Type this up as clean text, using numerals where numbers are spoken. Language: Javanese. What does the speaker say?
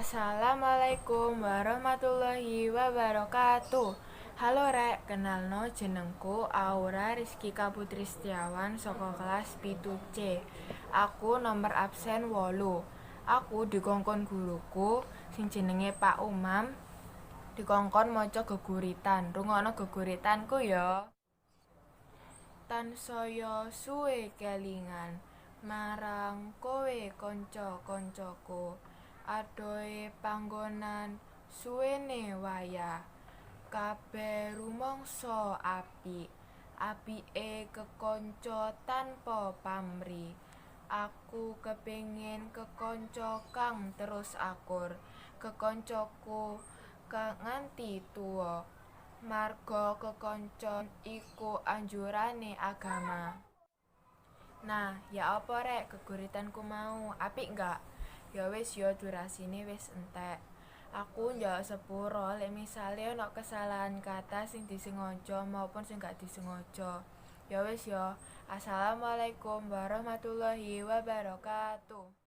Assalamualaikum warahmatullahi wabarakatuh. Halo, rek, kenalno, jenengku Aura Rizky Putri Setiawan saka kelas 7C. Aku nomor absen 8. Aku dikongkon guruku sing jenenge Pak Umam, dikongkon maca geguritan. Rungokno geguritanku ya. Tansaya suwe kelingan marang kowe, kanca-kancaku. Adohe panggonan, suwene wayah, kabeh rumangsa apik. Apike kekanca tanpa pamrih. Aku kepingin kekanca kang terus akur, kekancaku nganti tuwa, marga kekancan iku anjurane agama. Nah, ya apa, rek, geguritanku mau? Apik gak? Ya wis yo, durasine wis entek. Aku njaluk sepuro lek misale ana kesalahan kata sing disengaja maupun sing gak disengaja. Ya wis yo. Assalamualaikum warahmatullahi wabarakatuh.